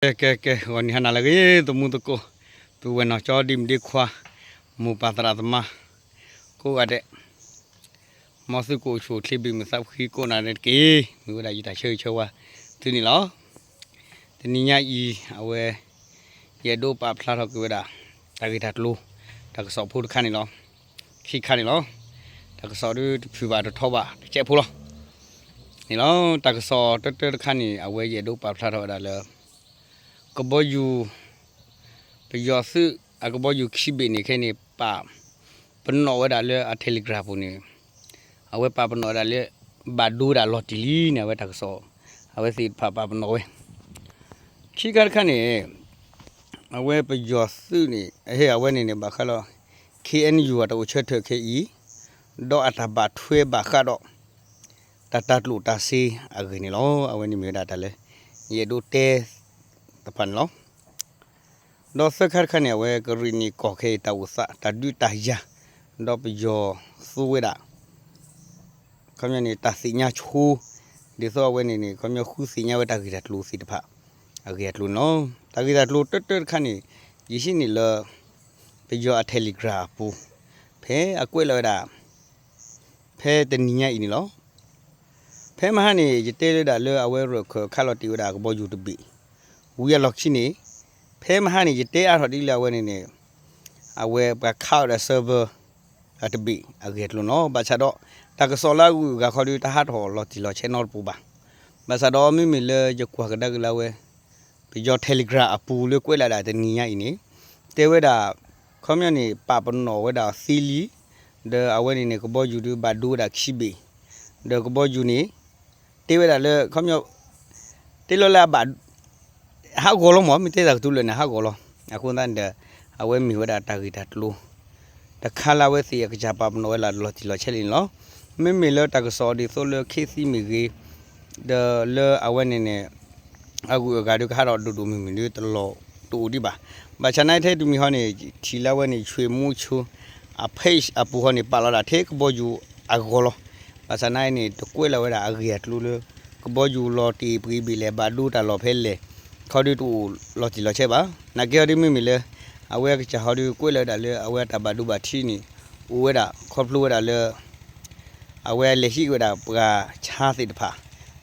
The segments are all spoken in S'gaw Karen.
ကဲ ကဲ ကဲ ဂီၤနံၤဟါနၤလၢအဂ့ၤ သမူသကိး, ပုၢ်ဝဲၢ်နီၢ်ကၠီ ဒ့မုၣ်ဒ့ခွါ, မိၢ်ပၢ်သရၣ်သမါ ကိးဂၤဒဲး, မ်သုကအိၣ်ဆူၣ်အိၣ်ချ့ဘၣ်မုာ်သးဖှံကိးဂၤဒဲးတက့ၢ်. မ့ၢ်ဝဲဒၣ်ယတၢ်ဆၢဂ့ၤဆၢဝါသုန့ၣ်လီၤ. တနံၤညါအံၤ အဝဲ ယအဲၣ်ဒိးပာ်ဖျါထီၣ်က့ၤဝဲဒၣ် တၢ်ဂ့ၢ်တၢ်ကျိၤ တၢ်ကစီၣ်ဖိတခါန့ၣ်လီၤ. ခံခါန့ၣ်လီၤ. တၢ်ကစီၣ်ဒုးတဖုၣ်ဘၣ်တထီဘၣ်တစဲးဖိလီၤ. န့ၣ်လီၤ. တၢ်ကစီၣ်တၢတၢတခါန့ၣ် အဝဲယအဲၣ်ဒိးပာ်ဖျါထီၣ်ဝဲဒၣ်လၢ ကဘီယူၤ ပယီၤသုးအကဘီယူၤခံဘ့ၣ်န့ၣ် ခဲအံၤန့ၣ် ပာ်ပနီၣ်ဝဲဒၣ်လၢအ Telegram ပူၤန့ၣ်, အဝဲပာ်ပနီၣ်ဝဲဒၣ်လၢ ဘၣ်ဒိဝဲဒၣ်လီၤတံၢ်လံန့ၣ် အဝဲတၢ်ကစီၣ် အဝဲသ့ၣ်တဖၣ်ပာ်ပနီၣ်ဝဲ. ခံခါတခါန့ၣ် အဝဲပယီၤသုးန့ၣ် အဝဲန့ၣ်န့ၣ် ဘၣ်ဃးလီၤ ခ့ၣ်အဲၣ်ယူၣ် အတၢ်အိၣ်ဆၢထၢၣ်ခဲအံၤ ဒီးအတၢ်ဘၣ်ထွဲဘၣ်ဃးဒီး တၢ်တၤကျိၣ်တၤစ့အဂ့ၢ်န့ၣ်လီၤ. အဝဲန့ၣ်မ့ၢ်ဝဲဒၣ်တၢ်လၢ ယအဲၣ်ဒိးတဲသ့ၣ်တဖၣ်န့ၣ်လီၤ. ဒီးသၢခါတခါန့ၣ် အဝဲကရ့ၣ်နံၣ်ကီၢ်ခဲအံၤ တၢ်အိၣ်သး တၢ်ဒုးတၢ်ယၤ ဒီးပယီၤသူဝဲဒၣ် ခီပညီန့ၣ် တၢ်သ့ၣ်ညါဆိ ဒ်သိးအဝဲန့ၣ်န့ၣ် ခီပညီဃုသ့ၣ်ညါဝဲတၢ်ဂ့ၢ်တၢ်ကျိၤသ့ၣ်တဖၣ် အဂ့ၢ်အကျိၤန့ၣ်လီၤ. တၢ်ဂ့ၢ်တၢ်ကျိၤတၢတၢတခါန့ၣ် ယဟံးန့ၢ်လၢ ပယီၤအ Telegram အပူၤ ဖဲအကွဲးလီၤဝဲဒၣ် ဖဲတနံၤညါအံၤန့ၣ်လီၤ. ဖဲမဟါန့ၣ် ယတဲလၢဒၣ်လၢအဝဲရၢၢ်ခၢၣ်ခးလီၤတ့ၢ်ဝဲဒၣ်ကဘီယူၤတဘ့ၣ် ဝံၤအလီၢ်ခံန့ၣ် ဖဲမဟါန့ၣ် ယတဲအါထီၣ်ဒ်လၢအဝဲန့ၣ်န့ၣ် အဝဲပှၤခးအီၤဒီး server အတဘ့ၣ်အဂ့ၢ်အကျိၤန့ၣ်လီၤ. ဘၣ်ဆၣ်ဒီး တၢ်ကစီၣ်လၢအဂုၤအဂၤခီဒုး တဟးထီၣ်လီၤတံၢ်လီၤဆဲးနီတပူၤဘၣ်. ဘၣ်ဆၣ်ဒီးမ့မ့ၢ်လၢယကွၢ်ကဒါက့ၤလၢအဝဲ ပယီၤ Telegram အပူၤလၢကွဲးလီၤဒၣ်တနံၤညါအံၤန့ၣ် တဲဝဲဒၣ် ခီပညီန့ၣ် ပာ်ပနီၣ်ဝဲဒၣ်အီၤသ့လံ, ဒီးအဝဲန့ၣ်န့ၣ် ကဘီယူၤဒုးဘၣ်ဒိဝဲဒၣ်ခံဘ့ၣ်, ဒီးကဘီယူၤန့ၣ် တဲဝဲဒၣ်လၢ ခီပညီ တဲလီၤလၢအဘၣ် ဟးဂီၤလီၤမး မ့ၢ်တဲတၢ်ကတိၤလၢာ်န့ၣ် ဟးဂီၤလီၤ. အဃိသတးန့ၣ်ဒီး အဝဲမ့ၢ်ဝဲဒၣ်တၢ်ဂ့ၢ်တၢ်ကျိၤ တခါလၢအဝဲသ့ၣ်အကစၢ်ပာ်ပနီၣ်ဝဲဒၣ်လီၤတံၢ်လီၤဆဲးလံန့ၣ်လီၤ. မ့မ့ၢ်လၢတၢ်ကစီၣ်ဒ်သိးလၢခ့သံမ့ၢ်ဂ့ၤ, ဒီးလၢအဝဲန့ၣ်န့ၣ် အဂုၤအဂၤဒုးကဟးထီၣ်ဒိၣ်ဒိၣ်မုၢ်မုၢ်ဒုးတလီၤတအိၣ်ဒံးဘၣ်. ဘၣ်ဆၣ်နာ်ထဲတမံၤဟီန့ၣ် ထံၣ်လၢအဝဲန့ၣ် ဆွေမူချိ အ page အပူၤဟီန့ၣ် ပာ်လီၤဒၣ်ထဲကဘီယူၤအဂီၢ်လီၤ. ဘၣ်ဆၣ်နာ်န့ၣ် တကွဲးလီၤဝဲဒၣ်အဂ့ၢ်အကျိၤလၢ ကဘီယူၤလီၤတ့ၢ်ပှဲၤဘ့ၣ်လဲၣ် ဘၣ်ဒိတၢ်လီၢ်ဖဲလဲၣ် ခီဒုးတအိၣ်လီၤတံၢ်လီၤဆဲးဘၣ်. နာ်က့ဟီဒုးမ့မ့ၢ်လၢ အဝဲအကစၢ်ဟီဒုးကွဲးလီၤဝဲဒၣ်လၢအဝဲအတၢ်ဘၣ်ဒိဘၣ်ထံးန့ၣ် အိၣ်ဝဲဒၣ်ခီဖျိဝဲဒၣ်လၢ အဝဲလဲၤဟံးက့ၤဝဲဒၣ်ပှၤဆါသ့ၣ်တဖၣ်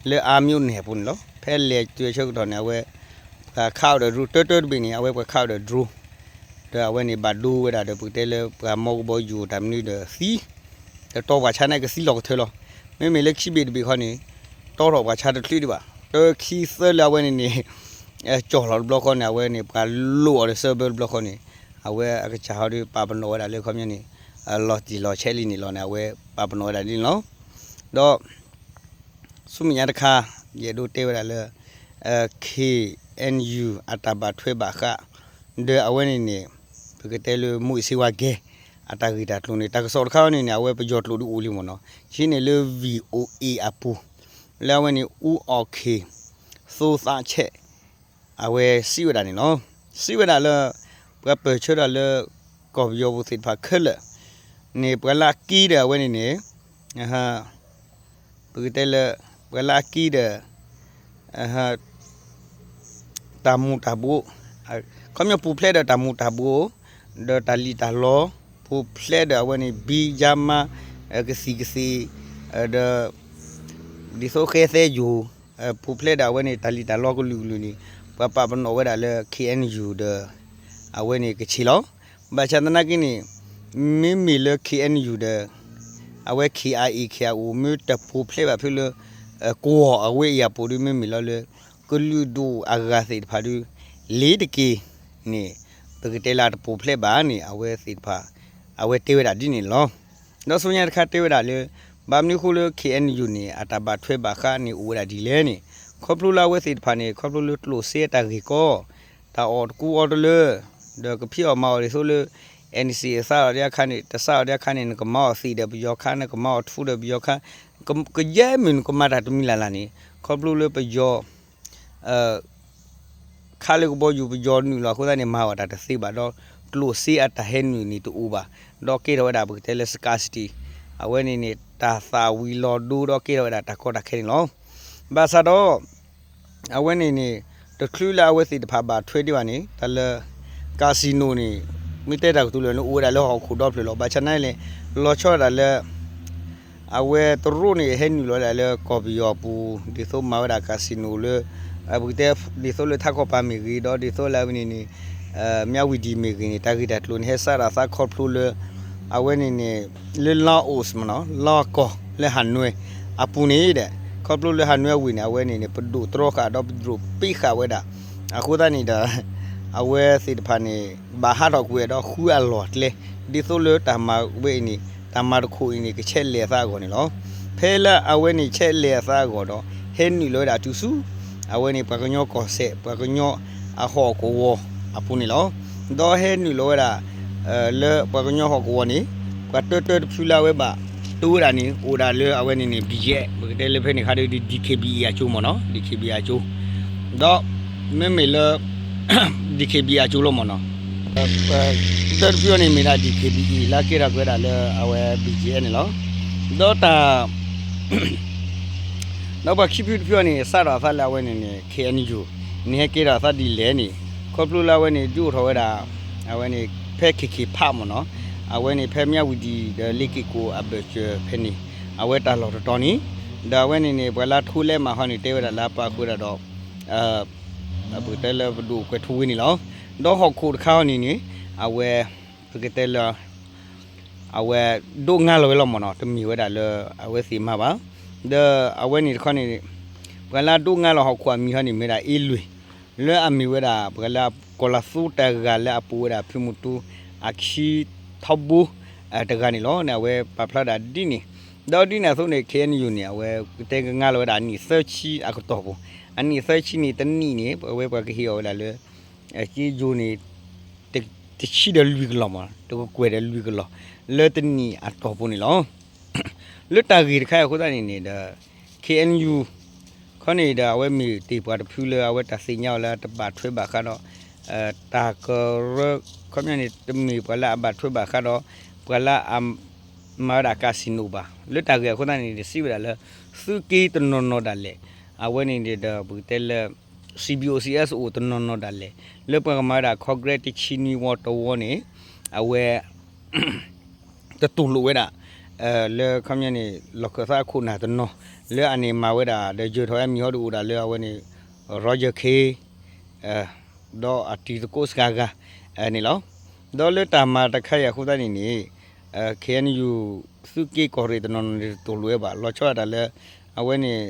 လၢအါမျိန့ၣ်အပူၤန့ၣ်လီၤ. ဖဲလဲၤတုၤဆၢကတီၢ်န့ၣ် အဝဲ ပှၤခးအီၤဒီး drone တၢတၢတဘ့ၣ်န့ၣ် အဝဲပှၤခးအီၤဒီး drone ဒီးအဝဲန့ၣ်ဘၣ်ဒိဝဲဒၣ်ဒီး ပကတဲလၢပှၤမီကဘီယူၤတၢ်မနုၤဒီးသံ ဒီးတီပှၤဆါန့ၣ်ကသံလီၤကထၢလီၤ. မ့မ့ၢ်လၢခံဘ့ၣ်တဘ့ၣ်ခီန့ၣ် တီထီၣ်ပှၤဆါတချုးဒံးဘၣ်. တခံသၢလၢအဝဲန့ၣ်န့ၣ် ကၠီၣ်လီၤတဘျီဃီန့ၣ် အဝဲန့ၣ် ပှၤလိၣ်အီၤဒီး server တဘျီဃီန့ၣ် အဝဲအကစၢ်ဟီဒုးပာ်ပနီၣ်ဝဲဒၣ်လၢခီပညီန့ၣ် လီၤတံၢ်လီၤဆဲးလံန့ၣ်လီၤန့ၣ် အဝဲပာ်ပနီၣ်ဝဲဒၣ်ဒ်န့ၣ်လီၤ. ဒီး ဆူမဲာ်ညါတခါ ယအဲၣ်ဒိးတဲဝဲဒၣ်လၢ ခ့ၣ်အဲၣ်ယူၣ် အတၢ်ဘၣ်ထွဲဘၣ်ဃး ဒီးအဝဲန့ၣ်န့ၣ် ပကတဲလၢ မူးယစ်ဆေးဝါး ဂဲၤ အတၢ်ဂ့ၢ်တၢ်ကျိၤန့ၣ် တၢ်ကစီၣ်တခါန့ၣ်န့ၣ် အဝဲပယီၤကျိာ်ဒုးအိၣ်လံမ့ၢ်နီၤ. ယဟံးန့ၢ်လၢ VOA အပူၤ လၢအဝဲန့ၣ် အူအီၣ်ခ့ၣ် သိသးဆဲး အဝဲစံးဝဲဒၣ်န့ၣ်လီၤ. စံးဝဲဒၣ်လၢ ပှၤပၢၢ်ဆၢတၢ်လၢ ကီၢ်ပယီၤပူၤသ့ၣ်တဖၣ်ခဲလၢာ်န့ၣ် ပှၤလၢအက့ဒီးအဝဲန့ၣ်န့ၣ် ပကတဲလၢ ပှၤလၢအက့ဒီး တၢ်မူၤတၢ်ဘှီး, ခီပညီပူၤဖျဲးဒီးတၢ်မူၤတၢ်ဘှီး, ဒီးတၢ်လံၣ်တၢ်လီ, ပူၤဖျဲးဒီးအဝဲန့ၣ် ဘံယါမါ, ကသံၣ်ကသ့ၣ်, ဒီး ဒ်သိးဃဲသဲယိၤ, ပူၤဖျဲးဒီးအဝဲန့ၣ် တၢ်လံၣ်တၢ်လီကလုာ်ကလုာ်န့ၣ် ပှၤပာ်ပနီၣ်ဝဲဒၣ်လၢ ခ့ၣ်အဲၣ်ယူၣ် ဒီး အဝဲန့ၣ်ကချ့ၣ်လီၤ. ဘၣ်ဆၣ်သနာ်က့န့ၣ် မ့မ့ၢ်လၢ ခ့ၣ်အဲၣ်ယူၣ် ဒီး အဝဲ ခ့ၣ်အါအ့ၣ် ခ့ၣ်အါအိၣ် မ့ၢ်တပူၤဖျဲးဘၣ်ဖဲလၢ ကဝီၤအဝဲအံၤအပူၤဒုး မ့မ့ၢ်လီၤလၢ ကလုာ်ဒူၣ်အဂၤသ့ၣ်တဖၣ်ဒုး လ့ၤတက့ၢ်န့ၣ် ပကတဲလၢအတပူၤဖျဲးဘၣ်န့ၣ် အဝဲသ့ၣ်တဖၣ် အဝဲတဲဝဲဒၣ်ဒ်န့ၣ်လီၤ. ဒီးဆူညါတခါတဲဝဲဒၣ်လၢ ဘၣ်မနုၤအဃိလၢ ခ့ၣ်အဲၣ်ယူၣ် န့ၣ် အတၢ်ဘၣ်ထွဲဘၣ်ဃးန့ၣ်အိၣ်ဝဲဒၣ်ဒ်လဲၣ်န့ၣ် ခီဖျိလၢအဝဲသ့ၣ်တဖၣ်န့ၣ် ခီဖျိလၢကျိၣ်စ့အတၢ်ဂ့ၢ်ကီ တၢ်အီၣ်တကူအီတလၢ ဒီးကဖံးအီၣ်မၤအီၣ်ဒ်သိးလၢ NCA အသးအီၤဒ်အခါန့ၣ် တသးအီၤဒ်အခါန့ၣ် နကမၤအီၣ်သ့ၣ်ဒီးပယီၤခါ နကမၤအီၣ်ထူဒီးပယီၤခါ ကယဲၢ်မုၢ်နကမၤတၢ်တမံၤလၢ်လၢ်န့ၣ် ခီဖျိလၢပယီၤ ခးလၢကဘီယူၤပယီၤနုာ်လီၤအဃိသတးန့ၣ် မၤအီၣ်တၢ်တသ့ဘၣ်ဒီး ကျိၣ်စ့အတၢ်ဟဲနုာ်န့ၣ်တအိၣ်ဘၣ် ဒီးကဲထီၣ်ဝဲဒၣ်ပကတဲလၢ scarcity အဝဲန့ၣ်န့ၣ် တၢ်သၣ်ဝံၤလီၤဒိဒီးကဲထီၣ်ဝဲဒၣ်တၢ်ကီတၢ်ခဲန့ၣ်လီၤ. ဘၣ်ဆၣ်ဒီး အဝဲန့ၣ်န့ၣ် တချုးလၢအဝဲသ့ၣ်တဖၣ်ဘၣ်ထွဲဒံးဘၣ်န့ၣ် တၢ်လၢ casino န့ၣ် မ့ၢ်တဲတၢ်ကတိၤလၢန့ၣ် အိၣ်ဝဲဒၣ်လၢဟီၣ်ခိၣ်ဒီဖျၢၣ်လီၤ. ဘၣ်ဆၣ်နာ်လဲၣ် လီၤဆီဒၣ်တၢ်လၢ အဝဲတရူးန့ၣ် ဟဲနုာ်လီၤဝဲဒၣ်လၢကီၢ်ပယီၤအပူၤ ဒ်သိးမၤဝဲဒၣ် casino လၢ ပကတဲ ဒ်သိးလၢထးခီပၤမ့ၢ်ဂ့ၤ ဒီးဒ်သိးလၢအဝဲန့ၣ်န့ၣ် မၠၣ်ဝတံၤမ့ၢ်ဂ့ၤန့ၣ် တၢ်ဂ့ၢ်တၢ်ကျိၤန့ၣ် ဟဲစးထီၣ်အသးခီဖျိလၢ အဝဲန့ၣ်န့ၣ် လၢ Laos မ့ၢ်နီၤ လီၢ်ကီၢ်လၢဟးနွဲအပူၤန့ၣ်ဒီး ခီဖျိလၢဟးနွဲအဝ့ၢ်န့ၣ် အဝဲန့ၣ်န့ၣ် ပဒိၣ်တြီဃာ်ဒီးပဒိၣ်ပ့းဃာ်ဝဲဒၣ် အဃိသတးန့ၣ်ဒီး အဝဲသ့ၣ်တဖၣ်န့ၣ် ဘၣ်ဟးထီၣ်ကွံာ်ဒီးဃုအလီၢ်အကျဲ ဒ်သိးလၢတၢ်မၤဝဲအံၤန့ၣ် တၢ်မၤတခိၣ်အံၤန့ၣ် ကဆဲးလဲၤအသးအဂီၢ်န့ၣ်လီၤ. ဖဲလၢအဝဲန့ၣ်ဆဲးလဲၤအသးအဂီၢ်ဒီး ဟဲနုာ်လီၤဝဲဒၣ်တုၤဆူ အဝဲန့ၣ်ပှၤကညီကီၢ်စဲၣ် ပှၤကညီအဟီၣ်ကဝီၤအပူၤန့ၣ်လီၤ. ဒီးဟဲနုာ်လီၤဝဲဒၣ် လၢပှၤကညီဟီၣ်ကဝီၤန့ၣ် ပှၤတၢတၢတဖုလၢအဝဲဘၣ် တိဝဲဒၣ်န့ၣ် အိၣ်ဒၣ်လၢအဝဲန့ၣ်န့ၣ် BGF ပကတဲလၢဖဲန့ၣ်ခါဒီး DKBA အကၠိမ့ၢ်နီၤ DKBA အကၠိ ဒီးမ့မ့ၢ်လၢ DKBA အကၠိလီၤမ့ၢ်နီၤ တၢတဖုအံၤန့ၣ်မ့ၢ်ဒၣ် DKBA လၢအကဲထီၣ်က့ၤဝဲဒၣ်လၢအဝဲ BGF န့ၣ်လီၤ. ဒီးတၢ် ဒီးပှၤခံဖုတဖုအံၤန့ၣ် စးထီၣ်အသးလၢအဝဲန့ၣ်န့ၣ် KNU န့ၣ်ဟဲကဲထီၣ်အသးဒ်လဲၣ်န့ၣ် ခီဖျိလၢအဝဲန့ၣ် ဒုးအိၣ်ထီၣ်ဝဲဒၣ် အဝဲန့ၣ် ဖဲ KK Park မ့ၢ်နီၤ အဝဲန့ၣ် ဖဲမၠၣ်ဝတံၤဒီးလ့က့ၣ်ကိၣ်အဘၢၣ်စၢၤဖဲန့ၣ် အဝဲတၢ်လီၢ်တတီၤန့ၣ် ဒီးအဝဲန့ၣ်န့ၣ် ပှၤလၢအထိလဲးမးဟီန့ၣ် တဲဝဲဒၣ်လၢအပာ်ဃုာ်ဝဲဒၣ်ဒီး ပကတဲလၢပဒိၣ်ကွဲးထူဝ့န့ၣ်လီၤ. ဒီးဟီၣ်ခိၣ်တခါဟီန့ၣ်န့ၣ် အဝဲ ပကတဲလၢ အဝဲဒိးငါလီၤဝဲလီၤမ့ၢ်နီၤ တမ့ၢ်ဝဲဒၣ်လၢ အဝဲသ့ၣ်မၤဘၣ်. ဒီးအဝဲန့ၣ်တခီန့ၣ် ပှၤလၢအဒိးငါလီၤဟီၣ်ခိၣ်အမံၤဟီန့ၣ် မ့ၢ်ဝဲဒၣ်အ့လွံၢ် လၢအမ့ၢ်ဝဲဒၣ် ပှၤလၢအကီၤလၤသူတဂၤလၢအပူၤဝဲဒၣ်ဖုမူတူ အခံထီဘိ တဂၤန့ၣ်လီၤန့ၣ် အဝဲပာ်ဖျါဒၣ်ဒ်န့ၣ် ဒီးဒ်န့ၣ်အသိးန့ၣ် KNU န့ၣ် အဝဲကတဲကငါလီၤဝဲဒၣ်အနံၣ်သၢဆံအကတီၢ်ပူၤ အနံၣ်သၢဆံန့ၣ် တနံၣ်န့ၣ် အဝဲပှၤကဟ့ၣ်အီၤဝဲဒၣ်လၢ က့ယိၤန့ၣ် တဆံဒီးလွံၢ်ကလီၢ်မး တကကွဲၢ်ဒီးလွံၢ်ကလီၢ် လၢတနံၣ်အတီၢ်ပူၤန့ၣ်လီၤ. လၢတၢ်ဂ့ၢ်တခါအံၤအဃိသတးန့ၣ်န့ၣ်ဒီး KNU ခီန့ၣ်ဒီး အဝဲမ့ၢ်တ့ၢ်ပှၤတဖုလၢအဝဲတၢ်သ့ၣ်ညါအီၤလၢတဘၣ်ထွဲဘၣ်ဃးဒီး တၢ်ကရၢ ခီပညီန့ၣ် တမ့ၢ်ပှၤလၢအဘၣ်ထွဲဘၣ်ဃးဒီး ပှၤလၢအ မၤဝဲဒၣ် casino ဘၣ်. လၢတၢ်ဂ့ၢ်အဃိသတးန့ၣ် တစံးဝဲဒၣ်လၢ သုးက့တနီၤနီၤဒၣ်လဲာ် အဝဲန့ၣ်ဒီး ပကတဲလၢ CBOCSO တနီၤနီၤဒၣ်လဲာ် လၢပှၤကမၤဝဲဒၣ် Congress တဆံနွံဝီတဝီန့ၣ် အဝဲ တတူၢ်လိာ်ဝဲဒၣ် လၢခီပညီန့ၣ် လီၢ်ခၢၣ်သးအခိၣ်နၢ်တနီၤ လၢအန့ၣ်မၤဝဲဒၣ် ဒီးယၢၤထီၣ်အမံၤဟီဒုးအိၣ်ဒၣ်လၢအဝဲန့ၣ် Roger Khin ဒီးအတံၤသကိးစှၤဂၤန့ၣ်လီၤ. ဒီးလၢတၢ်မၤတခါအံၤအဃိသတးန့ၣ်န့ၣ် KNU သုးက့ကီၢ်ရ့ၣ်တနီၤနီၤန့ၣ် တတူၢ်လိာ်ဝဲဘၣ် လီၤဆီဒၣ်တၢ်လၢ အဝဲန့ၣ်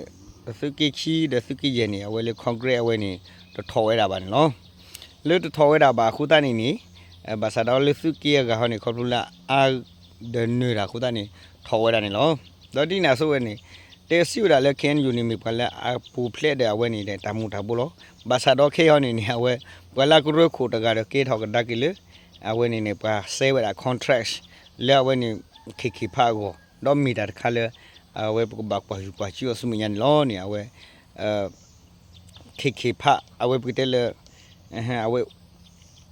သုးက့ခံဒီးသုးက့ယဲၢ်န့ၣ် အဝဲလၢ Congress အဝဲန့ၣ် တထီၣ်ဝဲဒၣ်ဘၣ်န့ၣ်လီၤ. လၢတထီၣ်ဝဲဒၣ်ဘၣ်အဃိသတးန့ၣ်န့ၣ် ဘၣ်ဆၣ်ဒီးလၢသုးက့အဂၤဟီန့ၣ် ခီဖျိလၢအါ ဒီးနၢၤတၢ်အဃိသတးန့ၣ် ထီၣ်ဝဲဒၣ်န့ၣ်လီၤ. ဒီးဒ်န့ၣ်အသိးဝဲန့ၣ် တဲစံးဝဲဒၣ်လၢ KNU န့ၣ်မ့ၢ်ပှၤလၢအပူၤဖျဲးဒီးအဝဲန့ၣ်ဒီးတၢ်မူၤတၢ်ဘှီလီၤ. ဘၣ်ဆၣ်ဒီးခဲအံၤဟီန့ၣ်န့ၣ် အဝဲ ပှၤလၢကရၢခိၣ်တဂၤဒီးကဲထီၣ်ကဒါက့ၤလၢ အဝဲန့ၣ်န့ၣ် ပှၤစဲဝဲဒၣ် contract လၢအဝဲန့ၣ် KK Park အဂီၢ် ဒီးမ့ၢ်တၢ်တခါလၢ အဝဲပကဘၣ်ကွၢ်ယူၢ်ကွၢ်စူၣ်အီၤဆူမဲာ်ညါန့ၣ်လီၤန့ၣ် အဝဲ KK Park အဝဲပကတဲလၢ အဝဲ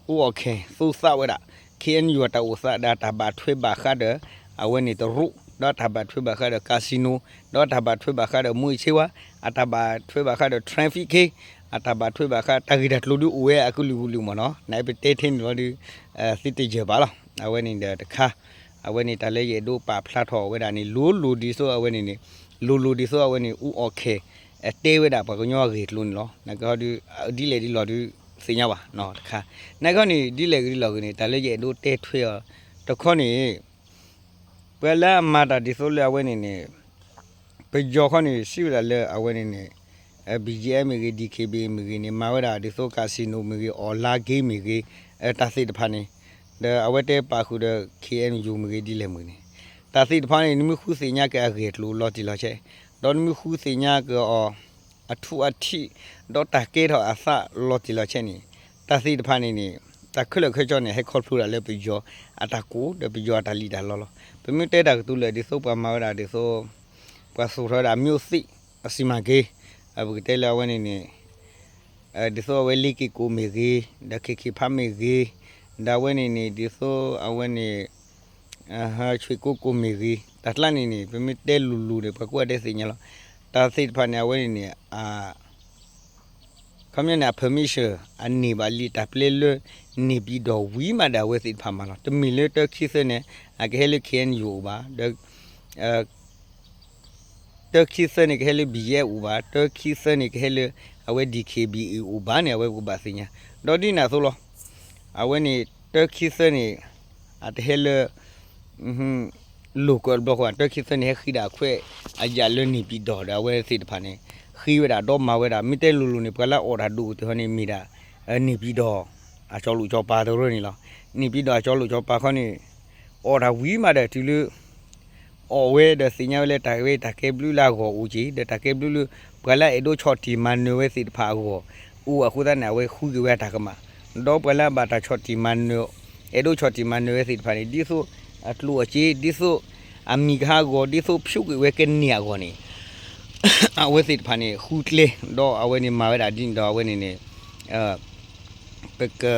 အူအီၣ်ခဲ သူသးဝဲဒၣ် KNU အတၢ်အိၣ်သးဒီးအတၢ်ဘၣ်ထွဲဘၣ်ဃးဒီး အဝဲန့ၣ်တရူး ဒီးအတၢ်ဘၣ်ထွဲဘၣ်ဃးဒီး casino ဒီးအတၢ်ဘၣ်ထွဲဘၣ်ဃးဒီး မူးယစ်ဆေးဝါး အတၢ်ဘၣ်ထွဲဘၣ်ဃးဒီး trafficking အတၢ်ဘၣ်ထွဲဘၣ်ဃး တၢ်ဂ့ၢ်တၢ်ကျိၤဒုးအိၣ်ဝဲအကလုာ်ကလုာ်မ့ၢ်နီၤ နပတဲထဲန့ၣ်လီၤဒုး သုတယၢၢ်ဘၣ်လီၤ. အဝဲန့ၣ်ဒီးတခါ အဝဲန့ၣ်တၢ်လၢယအဲၣ်ဒိးပာ်ဖျါထီၣ်ဝဲဒၣ်န့ၣ် လိၤလိၤဒ်သိးအဝဲန့ၣ်န့ၣ် လိၤလိၤဒ်သိးအဝဲန့ၣ် အူအီၣ်ခဲ တဲဝဲဒၣ်ပှၤကညီအဂ့ၢ်အကျိၤန့ၣ်လီၤ. နာ်က့ဟီဒုး ဒ်လဲၣ်ဒ်လဲၣ်ဒုး သ့ၣ်ညါဘၣ်တခါ နာ်က့ဟီန့ၣ် ဒ်လဲၣ်ဂ့ၤဒ်လဲၣ်ဂ့ၤန့ၣ် တၢ်လၢယအဲၣ်ဒိးတဲထွဲအီၤ တခီန့ၣ် ပှၤလၢအမၤတၢ်ဒ်သိးလၢအဝဲန့ၣ်န့ၣ် ပယီၤခီန့ၣ် စံးဝဲဒၣ်လၢအဝဲန့ၣ်န့ၣ် BGF မ့ၢ်ဂ့ၤ DKBA မ့ၢ်ဂ့ၤန့ၣ် မၤဝဲဒၣ်ဒ်သိး casino မ့ၢ်ဂ့ၤ online game မ့ၢ်ဂ့ၤ တၢ်သ့ၣ်တဖၣ်န့ၣ် ဒီးအဝဲတဲပာ်ဃုာ်ဒီး KNU မ့ၢ်ဂ့ၤ ဒ်လဲၣ်မ့ၢ်ဂ့ၤန့ၣ် တၢ်သ့ၣ်တဖၣ်န့ၣ် နမ့ၢ်ဃုသ့ၣ်ညါက့ၤအဂ့ၢ်အကျိၤလီၤတံၢ်လီၤဆဲး ဒီးနမ့ၢ်ဃုသ့ၣ်ညါက့ၤအီၤ အထူအထံး ဒီးတၢ်ကဲထီၣ်အသးလီၤတံၢ်လီၤဆဲးန့ၣ် တၢ်သ့ၣ်တဖၣ်န့ၣ်န့ၣ် တၢ်ခဲလၢာ်ခဲဆ့န့ၣ် ဟဲခီဖျိဒၣ်လၢပယီၤအတၢ်ကိၢ် ဒီးပယီၤအတၢ်လံၣ်တၢ်လီလီၤ. ပမ့ၢ်တဲတၢ်ကတိၤလၢာ်ဒ်သိးပှၤမၤဝဲဒၣ်ဒ်သိး ပှၤသူၣ်ထီၣ်ဝဲဒၣ် မျိုးစေ့ အစီမံကိန်း ပကတဲလၢအဝဲန့ၣ်န့ၣ် ဒ်သိးအဝဲလ့က့ၣ်ကိၣ်မ့ၢ်ဂ့ၤ ဒီး KK Park မ့ၢ်ဂ့ၤ ဒီးအဝဲန့ၣ်န့ၣ် ဒ်သိးအဝဲန့ၣ် ဆွ့ၣ်ကိကိၣ်မ့ၢ်ဂ့ၤ တၢ်ကျါန့ၣ်န့ၣ် ပမ့ၢ်တဲလိၤလိၤဒီး ပှၤကိးဂၤဒဲးသ့ၣ်ညါလီၤ. တၢ်သ့ၣ်တဖၣ်န့ၣ် အဝဲန့ၣ်န့ၣ် အ ခီပညီန့ၣ် အ permission အန့ၢ်ဘၣ်လံတၢ်ပျဲလၢ န့ၣ်ပံၤဒီးဝံၤမးဒီးအဝဲသ့ၣ်တဖၣ်မၤလီၤ. တမ့ၢ်လၢတၢခံသၢန့ၣ် အကဟဲလၢ ခ့ၣ်အဲၣ်ယူၣ် အိၣ်ဘၣ်, ဒီး တၢခံသၢန့ၣ်ကဟဲလၢ ဘံၣ်ယဲၣ် အိၣ်ဘၣ်, တၢခံသၢန့ၣ်ကဟဲလၢ အဝဲ ဒံၣ်ခ့ၣ်ဘံၣ်အ့ၣ် အိၣ်ဘၣ်န့ၣ် အဝဲပကဘၣ်သ့ၣ်ညါ, ဒီးဒ်န့ၣ်အသိးလီၤ. အဝဲန့ၣ် တၢခံသၢန့ၣ် အတဟဲလၢ လိၣ်ကၢးတဘျီဃီ တၢခံသၢန့ၣ် ဟဲဃ့ဒၣ်အခွဲးအယာ်လၢန့ၣ်ပံၤဒီး ဒီးအဝဲသ့ၣ်တဖၣ်န့ၣ် ဃ့ဝဲဒၣ်ဒီးမၤဝဲဒၣ် မ့ၢ်တဲလိၤလိၤန့ၣ် ပှၤလၢအအိၣ်တၢ်ဒိၣ်ကတၢၢ်န့ၣ် မ့ၢ်ဒၣ် န့ၣ်ပံၤဒီး အကၠီၤလိာ်ကၠီၤပၤတရၢန့ၣ်လီၤ. န့ၣ်ပံၤဒီးအကၠီၤလိာ်ကၠီၤပၤခီန့ၣ် အိၣ်တၢ်ဝံၤမးဒီးတုၤလၢ အိၣ်ဝဲဒီးသ့ၣ်ညါဝဲလၢတၢ်ဂ့ၢ်တၢ်ကျိၤဘျုးလၢအဂီၢ်အိၣ်က့ၤ ဒီးတၢ်ကျိၤဘျုးလၢ ပှၤလၢအအဲၣ်ဒိးဆီၣ်တံၢ်မၤနၢၤဝဲသ့ၣ်တဖၣ်အဂီၢ် အိၣ်အဃိသတးန့ၣ် အဝဲဃုက့ၤဝဲအတၢ်ကမၣ်, ဒီးပှၤလၢအဘၣ်တၢ်ဆီၣ်တံၢ်မၤနၢၤ အဲၣ်ဒိးဆီၣ်တံၢ်မၤနၢၤဝဲသ့ၣ်တဖၣ်န့ၣ် ဒ်သိးအကျိၣ်အစ့ ဒ်သိးအမံၤကဟါအဂီၢ် ဒ်သိးဖျိးကွံာ်ဝဲကန့ၢ်အဂီၢ်န့ၣ် အဝဲသ့ၣ်တဖၣ်န့ၣ် ဃုကျဲ ဒီးအဝဲန့ၣ်မၤဝဲဒၣ်ဒ်န့ၣ်ဒီးအဝဲန့ၣ်န့ၣ် ပက ခီ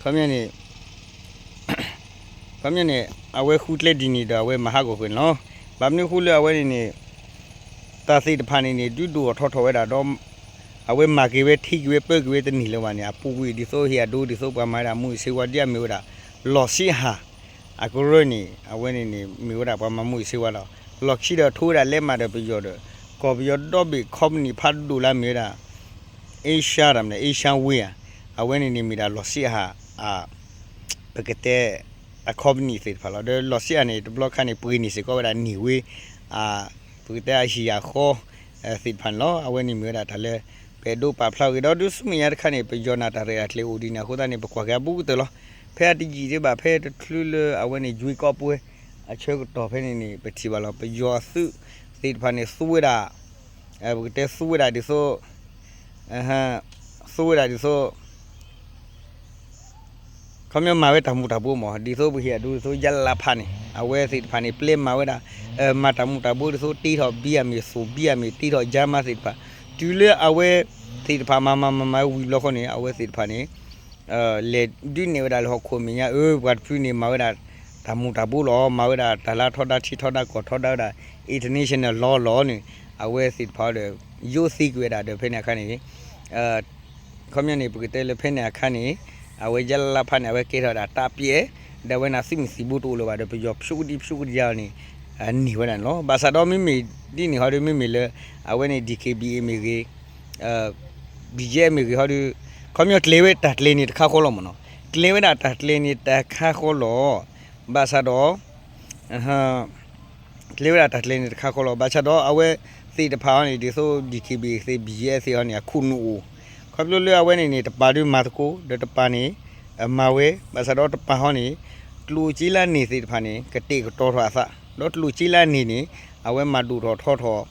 ပညီန့ၣ် ခီပညီန့ၣ် အဝဲဃုကျဲဒ်န့ၣ်ဒီးအဝဲမၤဟးဂီၤကွံာ်န့ၣ်လီၤ. ဘၣ်မနုၤအဃိလၢအဝဲန့ၣ်န့ၣ် တၢ်သ့ၣ်တဖၣ်န့ၣ်န့ၣ် ဒုးဒိၣ်အထီထီၣ်ဝဲဒၣ်ဒီး အဝဲမၤက့ၤဝဲထံက့ၤဝဲပၢက့ၤဝဲတန့ၢ်လၢၤဘၣ်န့ၣ် အပူၤကွံာ်ဒ်သိးဟ့ၣ်အဒိဒ်သိးပှၤမၤဝဲဒၣ်မူးယစ်ဆေးဝါး ဒ်အမ့ၢ်ဝဲဒၣ် လီၢ်ဆံးအဟၣ် အကရၢန့ၣ် အဝဲန့ၣ်န့ၣ် မ့ၢ်ဝဲဒၣ်ပှၤမၤမူးယစ်ဆေးဝါးလီၤ. လီၢ်ခံဒီးထိဝဲဒၣ်လဲးမးဒီးပယီၤဒီး ကီၢ်ပယီၤဒီဘ့ၣ် company ဖးဒိၣ်လၢအမ့ၢ်ဝဲဒၣ် Asia တၢ်မနုၤ Asia Way ဧါ, အဝဲန့ၣ်န့ၣ်မ့ၢ်ဒၣ်လီၢ်ဆံးအဟၣ် ပကတဲ အ company သ့ၣ်တဖၣ်လီၤ. ဒီးလီၢ်ဆံးအဟၣ်န့ၣ် တဘျီခါန့ၣ် ပှ့ၤန့ၢ်စ့ၢ်ကီးဝဲဒၣ်န့ၢ်ဝ့ ပကတဲအဟံၣ်အဃီ သ့ၣ်တဖၣ်န့ၣ်လီၤ. အဝဲန့ၣ်မ့ၢ်ဝဲဒၣ်တၢ်လၢ ပအဲၣ်ဒိးပာ်ဖျါဂ့ၤ ဒီးဒုးဆူမဲာ်ညါတခါန့ၣ် ပယီၤန့ၣ်တၢ်ရဲၣ်တၢ်ကျဲၤအိၣ်ဒ်န့ၣ် အဃိသတးန့ၣ် ပကွၢ်က့ၤအဘူးကတၢၢ်လီၤ. ဖဲအတယံာ်တဘၣ် ဖဲတချုးလၢအဝဲန့ၣ် ယွ့ကီးပှဲၤ အဆၢကတီၢ်ဖဲန့ၣ်န့ၣ် ပထံၣ်ဘၣ်လီၤ ပယီၤအသုးသ့ၣ်တဖၣ်န့ၣ် သူဝဲဒၣ် ပကတဲသူဝဲဒၣ်ဒ်သိး သူဝဲဒၣ်ဒ်သိး ခီပညီမၤဝဲတၢ်မူၤတၢ်ဘိမး ဒ်သိးပဟ့ၣ်အဒိဒ်သိး ယါလါဖးန့ၣ် အဝဲသ့ၣ်တဖၣ်န့ၣ် ပျဲမၤဝဲဒၣ် မၤတၢ်မူၤတၢ်ဘိဒ်သိး တ့ထီၣ်ဘံအမ့ၢ်သိၣ်ဘံအမ့ၢ် တ့ထီၣ်ယါမါသ့ၣ်တဖၣ် တုၤလၢအဝဲသ့ၣ်တဖၣ်မၤမၤမၤမၤဝံၤဘျီဃီန့ၣ် အဝဲသ့ၣ်တဖၣ်န့ၣ် လဲၤဒုးနဲၣ်ဝဲဒၣ်လၢဟီၣ်ခိၣ်မဲာ်ညါ အၢ ပှၤတဖုန့ၣ် မၤဝဲဒၣ်တၢ်မူၤတၢ်ဘိလီၤ မၤဝဲဒၣ်တၢ်လၢထီဒါထံထီဒါကီၢ်ထီဒါဝဲဒၣ် international law လီၤန့ၣ် အဝဲသ့ၣ်တဖၣ်ဒီး ယိသ့ကွံာ်ဝဲဒၣ်ဒီးဖဲန့ၣ်အခါန့ၣ် ခီပညီန့ၣ် ပကတဲလၢဖဲန့ၣ်အခါန့ၣ် အဝဲယါလါဖးန့ၣ် အဝဲကဲထီၣ်ဝဲဒၣ်တၢ်ပျဲ ဒီးအဝဲန့ၣ်သုးမုၢ်သံၣ်ဘိတအိၣ်လၢၤဘၣ်ဒီး ပယီၤဖျိကဒံဖျိကဒံယါန့ၣ် န့ၢ်ဝဲဒၣ်န့ၣ်လီၤ. ဘၣ်ဆၣ်ဒီးမ့မ့ၢ်ဒ်န့ၣ်ဟီဒီး မ့မ့ၢ်လၢ အဝဲန့ၣ် DKBA မ့ၢ်ဂ့ၤ BGF မ့ၢ်ဂ့ၤဟီဒီး ခီပညီကျဲၤဝဲတၢ်ကျဲၤန့ၣ်တခါဃီလီၤမ့ၢ်နီၤ ကျဲၤဝဲဒၣ်တၢ်ကျဲၤန့ၣ်တခါဃီလီၤ. ဘၣ်ဆၣ်ဒီး ကျဲၤဝဲဒၣ်တၢ်ကျဲၤန့ၣ်တခါဃီလီၤ. ဘၣ်ဆၣ်ဒီးအဝဲသ့ၣ်တဖၣ်ဟီန့ၣ် ဒ်သိး DKBA သ့ၣ် BGF သ့ၣ်ဟီန့ၣ် အခိၣ်နူာ်အိၣ် ခီဖျိလၢအဝဲန့ၣ်န့ၣ် တပၤဒုးမၤသကိး ဒီးတပၤန့ၣ် မၤဝဲ ဘၣ်ဆၣ်ဒီးတပၤဟီန့ၣ် ကျိၣ်စ့လၢအန့ၢ်သ့ၣ်တဖၣ်န့ၣ် ကတဲာ်ကတီၤထီၣ်အသး ဒီးကျိၣ်စ့လၢအန့ၢ်န့ၣ် အဝဲမၤဒိၣ်ထီၣ်ထီထီၣ်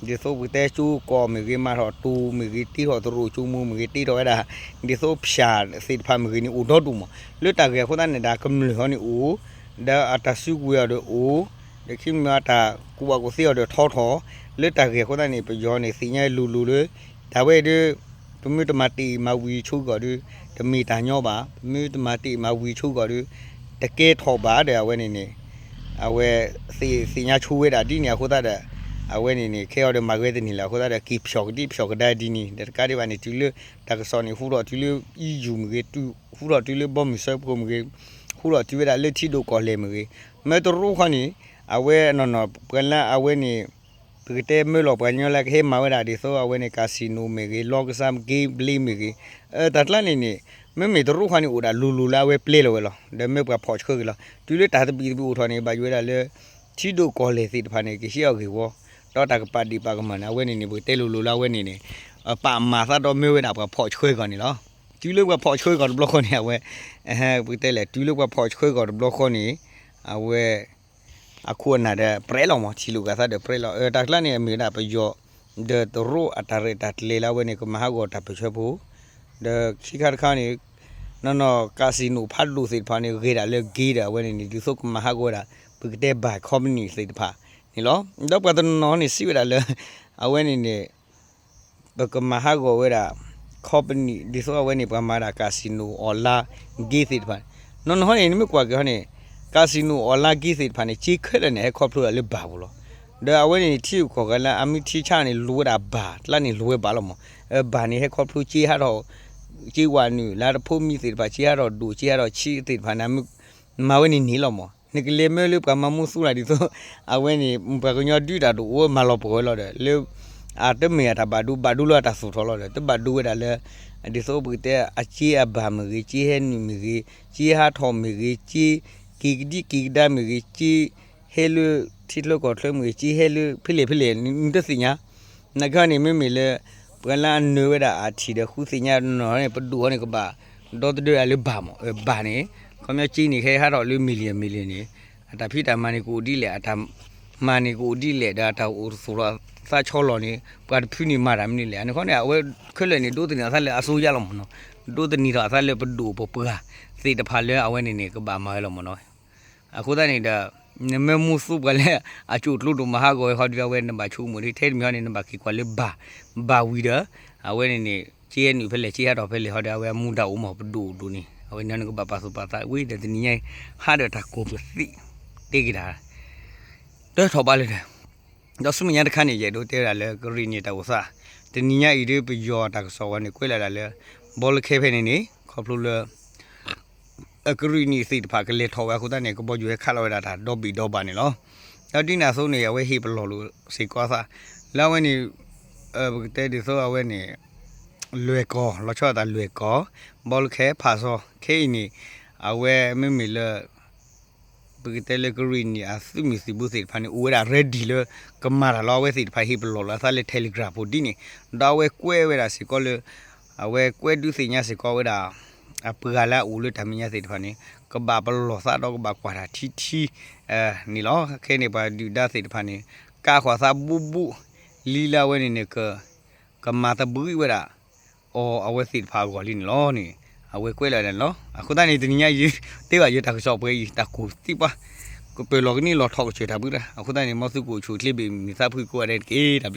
ဒ်သိးပကတဲကၠိကီၢ်မ့ၢ်ဂ့ၤ မၤထီၣ်တူၤမ့ၢ်ဂ့ၤ တ့ထီၣ်သရိာ်ကၠိမူမ့ၢ်ဂ့ၤ တ့ထီၣ်ဝဲဒၣ် ဒ်သိးဖၠၣ်သ့ၣ်တဖၣ်မ့ၢ်ဂ့ၤန့ၣ် အိၣ်ဒီဒူၣ်မး လၢတၢ်ဂ့ၢ်အဃိသတးန့ၣ်ဒီး ကမျၢၢ်ဟီန့ၣ်အိၣ် ဒီးအတၢ်စုကဝဲၤအီၤဒီးအိၣ် ဒီးခံမံၤအတၢ်ကူၣ်ဘၣ်ကူၣ်သ့အီၤဒီးထီထီၣ် လၢတၢ်ဂ့ၢ်အဃိသတးန့ၣ် ပယီၤန့ၣ်သ့ၣ်ညါလိၤလိၤလၢ တၢ်ဝဲဒီး ပမ့ၢ်တမၤတ့ၢ်မၤဝံၤဆိကီၢ်ဒီး တမ့ၢ်တၢ်ညီဘၣ် ပမ့ၢ်တမၤတ့ၢ်မၤဝံၤဆိကီၢ်ဒီး တကဲထီၣ်ဘၣ်ဒီးအဝဲန့ၣ်န့ၣ် အဝဲ သ့ၣ်ညါဆိဝဲဒၣ်ဒ်န့ၣ်အဃိသတးဒီး အဝဲန့ၣ်န့ၣ် ခဲအံၤဒီးမၤဂဲၤတန့ၢ်လၢၤအဃိသတးဒီး က့ၤဖျိးကဒံဖျိးကဒါဒ်န့ၣ် ဒီးတကးဒံးဘၣ်န့ၣ် တုၤလၢတၢ်ကစီၣ်န့ၣ် ဟူထီၣ်တုၤလၢ EU မ့ၢ်ဂ့ၤ ဟူထီၣ်တုၤလၢဘီမုၢ်စၢဖှိၣ်မ့ၢ်ဂ့ၤ ဟူထီၣ်တုၤဝဲဒၣ်လၢထံဒိၣ်ကီၢ်လဲၢ်မ့ၢ်ဂ့ၤ မ့ၢ်တရူးခီန့ၣ် အဝဲနီၢ်နီၢ် ပှၤလၢအဝဲန့ၣ် ပကတဲမၢလီၤပှၤကညီလၢကဟဲမၤဝဲဒၣ်ဒ်သိးအဝဲန့ၣ် casino မ့ၢ်ဂ့ၤ လောင်းကစား gambling မ့ၢ်ဂ့ၤ တၢ်ကျါန့ၣ်န့ၣ် မ့မ့ၢ်တရူးခီန့ၣ်အိၣ်ဒၣ်လိၤလိၤလၢအဝဲပျဲလီၤဝဲလီၤ ဒီးမ့ၢ်ပှၤဖီၣ်ဆှၢက့ၤလီၤ တုၤလၢတၢ်သဘံၣ်သဘုၣ်အိၣ်ထီၣ်န့ၣ် ဘၣ်ယိၣ်ဝဲဒၣ်လၢ ထံဒိၣ်ကီၢ်လဲၢ်သ့ၣ်တဖၣ်န့ၣ် ကဟံးအီၤဂ့ၢ်ဝီ ဒီးတၢ်ကပာ်ဒ့ၣ်ပာ်ကမၣ်န့ၣ် အဝဲန့ၣ်န့ၣ် ပကတဲလိၤလိၤလၢအဝဲန့ၣ်န့ၣ် ပာ်မၤသးဒီးမ့ၢ်ဝဲဒၣ်ပှၤဖီၣ်ဆှၢကီၢ်န့ၣ်လီၤ. တုၤလၢပှၤဖီၣ်ဆှၢကီၢ်တဘျီဃီန့ၣ် အဝဲ ပကတဲလဲၣ် တုၤလၢပှၤဖီၣ်ဆှၢကီၢ်တဘျီဃီန့ၣ် အဝဲ အခိၣ်အနၢ်ဒီးပြဲးလီၤမး ထံၣ်လိာ်က့ၤသးဒီးပြဲးလီၤ တၢ်ကျါန့ၣ် အမ့ၢ်ဝဲဒၣ်ပယီၤ ဒီးတရူးအတၢ်ရဲၣ်တၢ်ကျဲၤလၢအဝဲန့ၣ် ကမၤဟးဂီၤတၢ်ပၢၢ်ဆၢဖိ ဒီးခံခါတခါန့ၣ် နီၢ်နီၢ် casino ဖးဒိၣ်သ့ၣ်တဖၣ်န့ၣ် ဂ့ၤဒၣ်လၢ gay ဒီးအဝဲန့ၣ်န့ၣ် ဒ်သိးကမၤဟးဂီၤဝဲဒၣ် ပကတဲ ဘၣ် company သ့ၣ်တဖၣ်န့ၣ်လီၤ. ဒီးပှၤတနီၤနီၤန့ၣ်စံးဝဲဒၣ်လၢ အဝဲန့ၣ်န့ၣ် ပကမၤဟးဂီၤဝဲဒၣ် company ဒ်သိးအဝဲန့ၣ် ပှၤမၤဒၣ် casino online gay သ့ၣ်တဖၣ် နီၢ်နီၢ်ဟီန့ၣ် နမ့ၢ်ကွၢ်က့ၤဟီန့ၣ် casino online gay သ့ၣ်တဖၣ်န့ၣ် က့ခဲလၢာ်န့ၣ် ဟဲခီဖျိဒၣ်လၢဘၣ်ပူၤလီၤ. ဒီးအဝဲန့ၣ် ထံဂုၤကီၢ်ဂၤလၢအမ့ၢ်ထံဆါန့ၣ် လိၤဝဲဒၣ်ဘၣ် ကျါန့ၣ်လိၤဝဲဘၣ်လီၤမး ဘၣ်န့ၣ် ဟဲခီဖျိက့ဟးထီၣ် က့ဝးနုာ်လၢတဖိမံသ့ၣ်တဖၣ် က့ဟးထီၣ်ဒိၣ် က့ဟးထီၣ်ဆံးသ့ၣ်တဖၣ်န့ၣ် မၤဝဲန့ၣ်န့ၣ်လီၤမး. နကလဲၤမၢလၢပှၤမၤမူသူလၢဒ်သိး အဝဲန့ၣ် ပှၤကညီဒုးတၢ်ဒိၣ်အိၣ်မၤလီၤပှီၢ်ဝဲလီၤဒီး လၢ အတမ့ၢ်အတၢ်ဘၣ်ဒိ ဘၣ်ဒိလၢအတၢ်သူၣ်ထီၣ်လီၤဒီး တဘၣ်ဒိဝဲဒၣ်လၢ ဒ်သိးပကတဲအက့အဘၣ်မ့ၢ်ဂ့ၤ က့ဟဲနုာ်မ့ၢ်ဂ့ၤ က့ဟးထီၣ်မ့ၢ်ဂ့ၤ က့ က့ၤကဒံက့ၤကဒါမ့ၢ်ဂ့ၤ က့ ဟဲလၢထံချၢကီၢ်ချၢမ့ၢ်ဂ့ၤ က့ဟဲလၢဖဲလဲၣ်ဖဲလဲၣ် နတသ့ၣ်ညါ နာ်က့န့ၣ် မ့မ့ၢ်လၢ ပှၤလၢအနၢၤဝဲဒၣ်အထံၣ်ဒီးဃုသ့ၣ်ညါနီၢ်န့ၣ် ပဒိၣ်အီၤန့ၣ်ကဘၣ် ဒီသဒၢအလၢဘၣ်မး ဘၣ်န့ၣ် ခီပညီက့န့ၣ် ခဲဟးထီၣ်လၢ million million န့ၣ် အတၢ်ဖံးတၢ်မၤန့ၣ်ကအိၣ်ဒ်လဲၣ် အတၢ်မၤန့ၣ်ကအိၣ်ဒ်လဲၣ် ဒီးအတၢ်အိၣ်သူၣ်ထီၣ်သးဆီလီၤန့ၣ် ပှၤတဖုန့ၣ်မၤတၢ်မနုၤလဲၣ် အန့ၣ်ခီန့ၣ် အဝဲခဲလၢာ်န့ၣ် ဒိးသန့ၤအသးလၢအစိုးရလီၤမးနီၤ ဒိးသန့ၤထီၣ်အသးလၢပဒိၣ်ပပှၢ်သ့ၣ်တဖၣ်လၢအဝဲန့ၣ်န့ၣ် ကဘၣ်မၤဝဲလီၤမးနီၤ အဃိသတးန့ၣ်ဒီး နမ့ၢ်မူသူပှၤလၢ အကၠိၣ်ကျိဒိၣ်မၤဟးဂီၤဝဲခီဒီး အဝဲနဘၣ်ဆိကမိၣ်ဒ်ထဲတမံၤဟီန့ၣ် နဘၣ်က့ၤကွၢ်လၢဘၣ် ဘၣ်ဝံၤဒီး အဝဲန့ၣ်န့ၣ် က့ဟဲနုာ်ဖဲလဲၣ် က့ဟးထီၣ်ဖဲလဲၣ်ဟီဒီး အဝဲအမူဒါအိၣ်မးပဒိၣ်ဒိၣ်န့ၣ် အဝဲန့ၣ်နကဘၣ်ပာ်သူၣ်ပာ်သးဝံၤဒီး တနံၤညါအံၤ ဟးဒီးတၢ်ကိးပသံၣ် တဲက့ၤတၢ် တထီၣ်ဘးလၢဒီး ဒီးဆူမဲာ်ညါတခါန့ၣ် ယအဲၣ်ဒိးတဲဝဲဒၣ်လၢကရံၣ်နံၣ်တၢ်အိၣ်သး တနံၤညါအံၤဒ်ပယီၤတၢ်ကစီၣ်ဝဲန့ၣ် ကွဲးလီၤဒၣ်လၢ ဘီလၢခဲဖဲန့ၣ်န့ၣ် ခီဖျိလၢ အကရံၣ်နံၣ်သ့ၣ်တဖၣ်ကလဲၤထီၣ်ဝဲအဃိသတးန့ၣ် ကဘီယူၤဟဲခးလီၤဝဲဒၣ်တၢ်ဒီဘ့ၣ်ဒီဘၣ်န့ၣ်လီၤ. ဒီးဒ်န့ၣ်အသိးန့ၣ် အဝဲဟ့ၣ်ပလီၢ်လိာ်စ့ၢ်ကီးအသး လၢအဝဲန့ၣ် ပကတဲဒ်သိးအဝဲန့ၣ် လွဲၢ်ကီၢ် လီၤဆီဒၣ်တၢ်လွဲၢ်ကီၢ် ဘီလၢခဲ ဖးစီ ခဲအံၤန့ၣ် အဝဲမ့မ့ၢ်လၢ ပကတဲလၢကရံၣ်နံၣ်အသုးမုၢ်သံၣ်ဘိသ့ၣ်တဖၣ်န့ၣ် အိၣ်ဝဲဒၣ် ready လၢ ကမၤတၢ်လီၤ အဝဲသ့ၣ်တဖၣ်ဟ့ၣ်ပလီၢ်လိာ်အသးလၢ Telegram ဖိဒ်န့ၣ် ဒီးအဝဲကွဲးဝဲဒၣ်စ့ၢ်ကီးလၢ အဝဲကွဲးဒုးသ့ၣ်ညါစ့ၢ်ကီးဝဲဒၣ် အပှၤလၢအအိၣ်လၢတၢ်မဲာ်ညါသ့ၣ်တဖၣ်န့ၣ် ကဘၣ်ပလီၢ်သးဒီးကဘၣ်ကွၢ်တၢ်ထံထံ န့ၣ်လီၤ. ခဲအံၤန့ၣ် ပှၤဒုၣ်ဒါသ့ၣ်တဖၣ်န့ၣ် ကးဃီၤသးဘူးဘူး လံလၢအဝဲန့ၣ်န့ၣ် ကမၤသဘှံးဝဲဒၣ် အီၤအဝဲသ့ၣ်တဖၣ်အဂီၢ်လံန့ၣ်လီၤန့ၣ် အဝဲကွဲးလီၤဒၣ်န့ၣ်လီၤ. အဃိသတးန့ၣ် တနံၤညါယတဲဘၣ်ယတၢ်ကစီၣ်ပှဲၤအံၤ တၢ်ကိၢ်သံပှၢ် ကပၢၤလီၤကန့ၢ်လီၤထီၣ်ကစၢၢ်တၢ်ဘုရၣ် အဃိသတးန့ၣ် မ်သုကအိၣ်ဆူၣ်အိၣ်ချ့ဘ့ၣ်မုာ်သးဖှံကိးဂၤဒဲးတက့ၢ်.